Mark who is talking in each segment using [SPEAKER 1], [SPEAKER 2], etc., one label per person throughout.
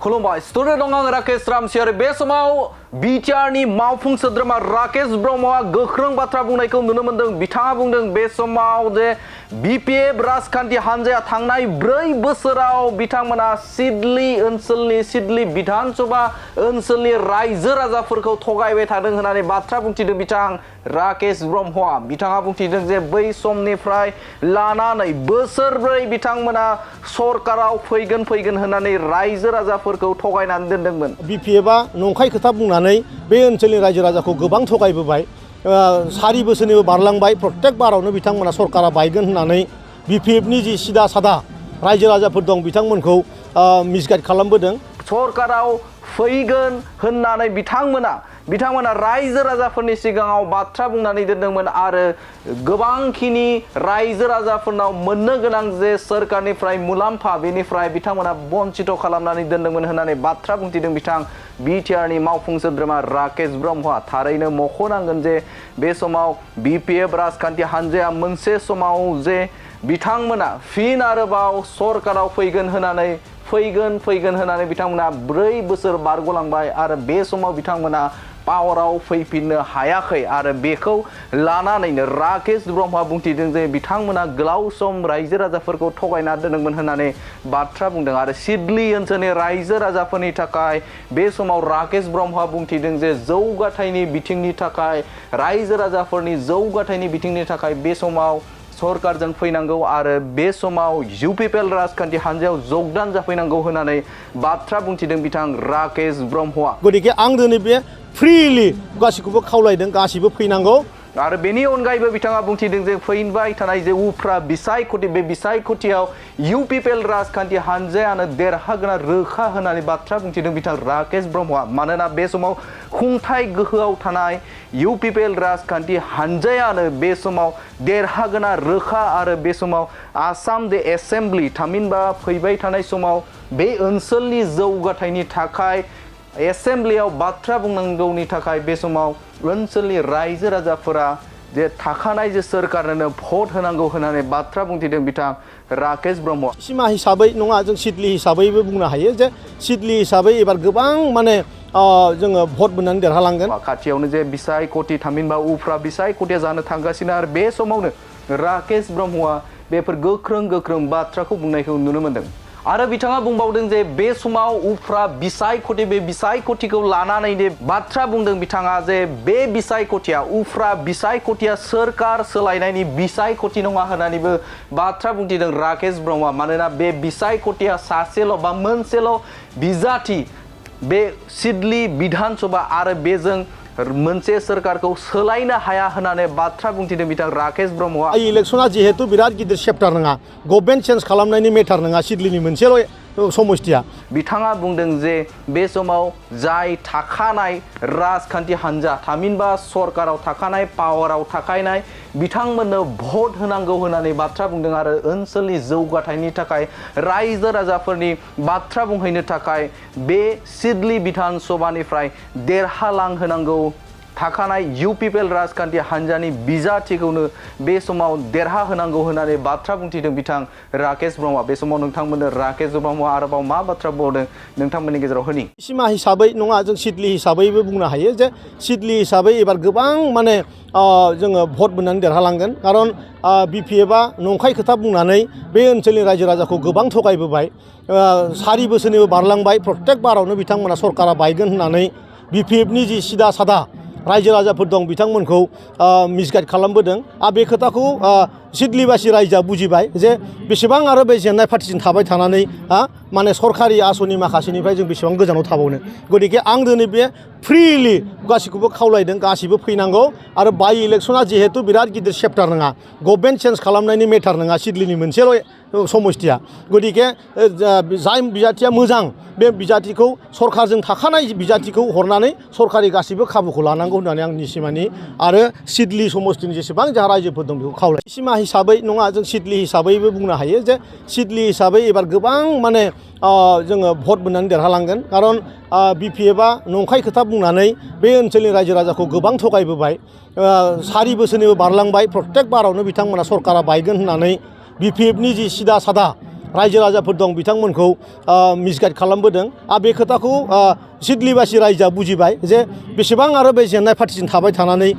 [SPEAKER 1] खुलुमबाय स्टुडिअ दं आं राकेश रामसियारि बे समाव बिटिआरनि मावफुं सोद्रोमा राकेश ब्रह्मआ गोख्रों बाथ्रा बुंनायखौ नुनो मोनदों। बिथाङा बुंदों बे समाव जे बिपिएफ राजखान्थि हान्जाया थांनाय 4 बोसोराव बिथांमोना सिडली ओनसोलनि सिडली विधानसभा ओनसोलनि रायजो राजाफोरखौ थगायबाय थादों होननानै बाथ्रा बुंथिदों बिथां राकेश ब्रह्मआ। बिथाङा बुंथिदों जे बै समनिफ्राय लानानै बोसोरब्रै बिथांमोना सरकाराव फैगोन होननानै रायजो राजाफोरखौ थगायनानै दोनदोंमोन।
[SPEAKER 2] बिपिएफआ नंखाय खोथा बुंनानै बे ओनसोलनि रायजो राजाखौ गोबां थगायबोबाय। 4 बोसोरनिबो बारलांबाय। प्रत्येक बारावनो बिथांमोना सरकारा बायगोन होननानै बिपिएफनि जि सिदा सादा रायजो राजाफोर दं बिथांमोनखौ मिसगाइड खालामबोदों।
[SPEAKER 1] सरकाराव फैगोन होननानै बिथांमोना रायजो राजाफोरनि सिगाङाव बाथ्रा बुंनानै दोनदोंमोन आरो गोबांखिनि रायजो राजाफोरनाव मोननो गोनां जे सोरखारनिफ्राय मुलाम्फा बेनिफ्राय बिथांमोना बन्चित खालामनानै दोनदोंमोन होननानै बाथ्रा बुंथिदों बिथां बिटिआरनि मावफुं सोद्रोमा राकेश ब्रह्मआ। थारैनो मख'नांगोन जे बे समाव बिपिएफ राजखान्थि हान्जाया मोनसे समाव जे बिथांमोना फिन आरोबाव सरकाराव फैगोन होननानै बिथांमोना 4 बोसोर बारग'लांबाय आरो बे समाव बिथांमोना पावाराव फैफिननो हायाखै आरो बेखौ लानानैनो राकेश ब्रह्मआ बुंथिदों जे बिथांमोना गोलाव सम रायजो राजाफोरखौ थगायना दोनदोंमोन होननानै बाथ्रा बुंदों आरो सिडली ओनसोलनि रायजो राजाफोरनि थाखाय बे समाव राकेश ब्रह्मआ बुंथिदों जे जौगाथायनि बिथिंनि थाखाय रायजो राजाफोरनि जौगाथायनि बिथिंनि थाखाय बे समाव सरकारजों फैनांगौ आरो बे समाव इउपिपिएल राजखान्थि हान्जायाव जगदान जाफैनांगौ होननानै बाथ्रा बुंथिदों बिथां राकेश ब्रह्मआ।
[SPEAKER 2] गतिके आं दिनै बे फ्रिलि गासिखौबो खावलायदों, गासिबो फैनांगौ।
[SPEAKER 1] आरो बेनि अनगायैबो बिथाङा बुंथिदों जे फैबाय थानाय जे उफ्रा बिसायख'थि बे बिसायख'थियाव इउपिपिएल राजखान्थि हान्जायानो देरहागोन रोखा होननानै बाथ्रा बुंथिदों बिथां राकेश ब्रह्मआ। मानोना बे समाव खुंथाय गोहोआव थानाय इउपिपिएल राजखान्थि हान्जायानो बे समाव देरहागोन रोखा आरो बे समाव आसाम दे एसेम्ब्लि थामहिनबा फैबाय थानाय समाव बे ओनसोलनि जौगाथायनि थाखाय एसेम्ब्लियाव बाथ्रा बुंनांगौनि थाखाय बे समाव ओनसोलनि रायजो राजाफोरा जे थाखानाय जे सोरखारनो भट होनांगौ होननानै बाथ्रा बुंथिदों बिथां राकेश ब्रह्म।
[SPEAKER 2] सिमा हिसाबै नङा, जों सिडली हिसाबैबो बुंनो हायो जे सिडली हिसाबै एबार गोबां जोङो भट मोननानै देरहालांगोन।
[SPEAKER 1] खाथियावनो जे बिसायख'थि थामहिनबा उफ्रा बिसायख'थिया जानो थांगासिनो आरो बे समावनो राकेश ब्रह्मआ बेफोर गोख्रों बाथ्राखौ बुंनायखौ नुनो मोन्दों। आरो बिथाङा बुंबावदों जे बे समाव उफ्रा बिसायख'थि बे बिसायख'थिखौ लानानै बाथ्रा बुंदों बिथाङा जे बे बिसायख'थिया उफ्रा बिसायख'थिया सोरखार सोलायनायनि बिसायख'थि नङा होननानैबो बाथ्रा बुंथिदों राकेश ब्रह्मआ। मानोना बे बिसायख'थिया सासेल' बा मोनसेल' बिजाथि बे सिडली विधानसभा आरो बेजों मोनसे सोरखारखौ सोलायनो हाया होननानै बाथ्रा बुंथिदों बिथां राकेश ब्रह्मआ।
[SPEAKER 2] इलेक्शना जिहेतु बिराद गिदिर चेप्टार नङा, गभर्नमेन्ट चेन्ज खालामनायनि मेटार नङा, सिडलीनि मोनसेल' समस्थिया।
[SPEAKER 1] बिथाङा बुंदों जे बे समाव जाय थाखानाय राजखान्थि हान्जा थामहिनबा सरकाराव थाखानाय पावाराव थाखानाय बिथांमोननो भट होनांगौ होननानै बाथ्रा बुंदों आरो ओनसोलनि जौगाथायनि थाखाय रायजो राजाफोरनि बाथ्रा बुंहैनो थाखाय बे सिडली विधानसभानिफ्राय देरहालांहोनांगौ थाखानाय इउपिपिएल राजखान्थि हान्जानि बिजाथिखौनो बे समाव देरहाहोनांगौ होननानै बाथ्रा बुंथिदों बिथां राकेश ब्रह्मआ। बे समाव नोंथांमोननो राकेश ब्रह्मआ आरोबाव मा बाथ्रा बुंदों नोंथांमोननि गेजेराव होनि।
[SPEAKER 2] सिमा हिसाबै नङा, जों सिडली हिसाबैबो बुंनो हायो जे सिडली हिसाबै एबार गोबां जोङो भट मोननानै देरहालांगोन। खारन बिपिएफआ नंखाय खोथा बुंनानै बे ओनसोलनि रायजो राजाखौ गोबां थगायबोबाय। 4 बोसोरनिबो बारलांबाय। प्रत्येक बारावनो बिथांमोना सरकारा बायगोन होननानै बिपिएफनि जि सिदा सादा रायजो राजाफोर दं बिथांमोनखौ मिसगाइड खालामबोदों। आरो बे खोथाखौ सिडलीबासि रायजोआ बुजिबाय जे बेसेबां आरो बे जेननाय पार्टिजों थाबाय थानानै माने सरकारि आसनि माखासेनिफ्राय जों बेसेबां गोजानाव थाबावनो। गतिके आं दिनै बे फ्रिलि गासिखौबो खावलायदों, गासिबो फैनांगौ। आरो बाइ इलेक्शना जिहेतु बिराद गिदिर चेप्टार नङा, गभर्नमेन्ट चेन्ज खालामनायनि मेटार नङा, सिडलीनि मोनसेल' समस्थिया। गतिके जाय बिजाथिया मोजां बे बिजाथिखौ सरकारजों थाखानाय बिजाथिखौ हरनानै सरकारि गासिबो खाबुखौ लानांगौ होननानै आंनि सिमानि आरो सिडली समस्थिनि जेसेबां जाहा रायजोफोर दं बेखौ खावलाय। सिमा हिसाबै नङा, जों सिडली हिसाबैबो बुंनो हायो जे सिडली हिसाबै एबार गोबां जोङो भट मोननानै देरहालांगोन। खारन बिपिएफआ नंखाय खोथा बुंनानै बे ओनसोलनि रायजो राजाखौ गोबां थगायबोबाय। 4 बोसोरनिबो बारलांबाय। प्रत्येक बारावनो बिथांमोना सरकारा बायगोन होननानै बिपिएफनि जि सिदा सादा रायजो राजाफोर दं बिथांमोनखौ मिसगाइड खालामबोदों आरो बे खोथाखौ सिदलिबासि रायजोआ बुजिबाय जे बेसेबां आरो बे जेननाय पार्टिजों थाबाय थानानै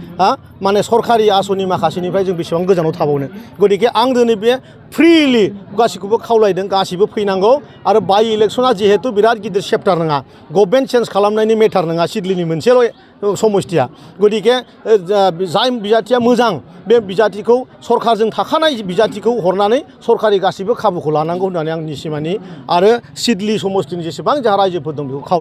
[SPEAKER 2] माने सरकारि आसनि माखासेनिफ्राय जों बेसेबां गोजानाव थाबावनो गतिके आं दिनै बे फ्रिलि गासैखौबो खावलायदों गासैबो फैनांगौ आरो बाइ इलेक्सना जिहेतु बिराद गिदिर चेप्टार नङा गभर्नमेन्ट चेन्ज खालामनायनि मेटार नङा सिदलिनि मोनसेल' समस्थिया गतिके जाय बिजाथिया मोजां बे बिजाथिखौ सरकारजों थाखानाय बिजाथिखौ हरनानै सरकारि गासैबो खाबुखौ लानांगौ होननानै आं निसिमानि आरो सिदलि समस्थिनि जेसेबां जोंहा रायजोफोर दं बेखौ खावलायो